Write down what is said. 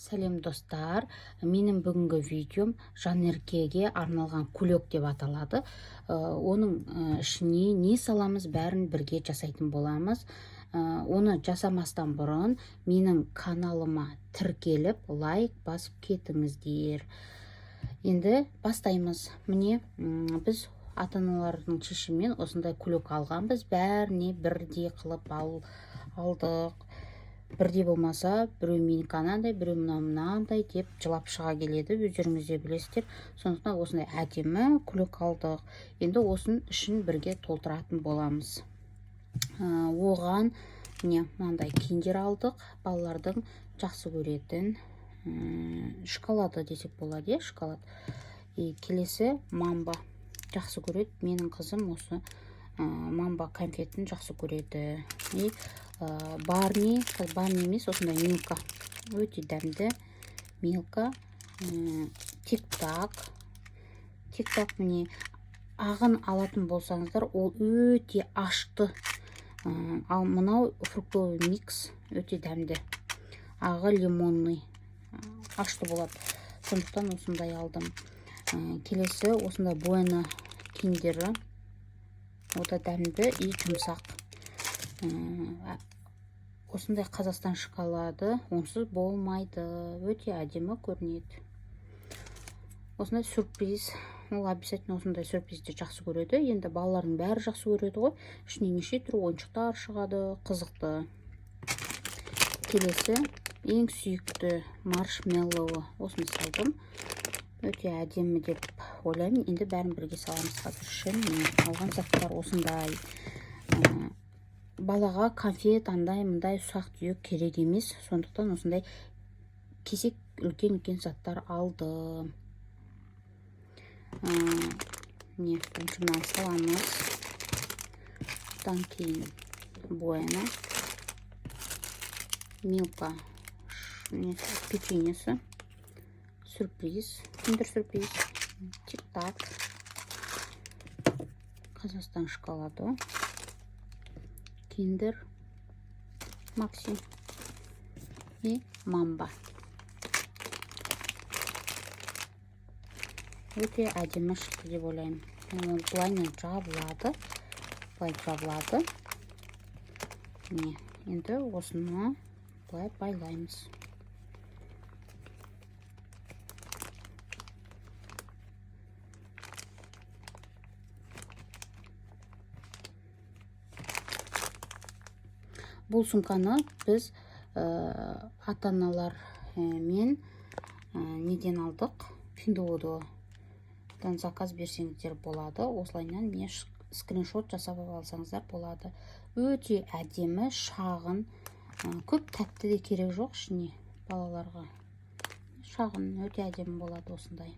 Сәлем, достар! Менің бүгінгі видеом Жанеркеге арналған кулек деп аталады. Оның ішіне не саламыз, бәрін бірге жасайтын боламыз. Оны жасамастан бұрын менің каналыма тіркеліп, лайк басып кетіңіздер. Енді бастаймыз. Міне, біз ата аналардың шешімімен осындай кулек алғанбыз. Бәріне бірдей қылып алдық. Бірдей болмаса, біреу менікі анандай, біреу мынау мынандай деп жылап шыға келеді, өздеріңіз де білесіздер. Сондықтан осындай әдемі кулек алдық. Енді осының ішін бірге толтыратын боламыз. Оған міне, мынандай киндер алдық, балалардың жақсы көретін шоколады десек болады, иә, шоколад. И келесі Мамба жақсы көреді менің қызым, осы Мамба конфетін жақсы көреді. И Барни, Барни емес, осындай Милка, өте дәмді Милка. Тик Так, Тик Так, міне, ағын алатын болсаңыздар, ол өте ашты. Ал мынау фруктовый микс өте дәмді, ағы лимонный, ашты болады, сондықтан осындай алдым. Келесі осындай Буэно киндері, о да дәмді и жұмсақ. Осындай Қазақстан шоколады онсыз болмайды, өте әдемі көрінеді. Осындай Сюрприз, ол обязательно осындай сюрпризді жақсы көреді. Енді балалардың бәрі жақсы көреді ғой, ішінен неше түрлі ойыншықтар шығады, қызықты. Келесі ең сүйікті маршмеллоуы, осыны салдым, өте әдемі деп ойлаймын. Енді бәрін бірге саламыз қазір ішін. Міне, алған заттар осындай. Балаға конфет, андай мындай ұсақ түйек керек емес, сондықтан осындай кесек, үлкен үлкен заттар алдым. Міне, бірінші мынаны саламыз, одан кейін Буэно, Милка, несі, печеньесі, Сюрприз, киндер Сюрприз, Тик Так, Қазақстан шоколады, киндер Макси и Мамба. Өте әдемі шықты деп ойлаймын. Ол былайынан жабылады, былай жабылады. Міне, енді осыны былай байлаймыз. Бұл сумканы біз ата аналар мен неден алдық, Пиндуодуодан заказ берсеңіздер болады. Осылайынан, міне, скриншот жасап алсаңыздар болады. Өте әдемі, шағын, көп тәтті де керек жоқ ішіне балаларға, шағын, өте әдемі болады осындай.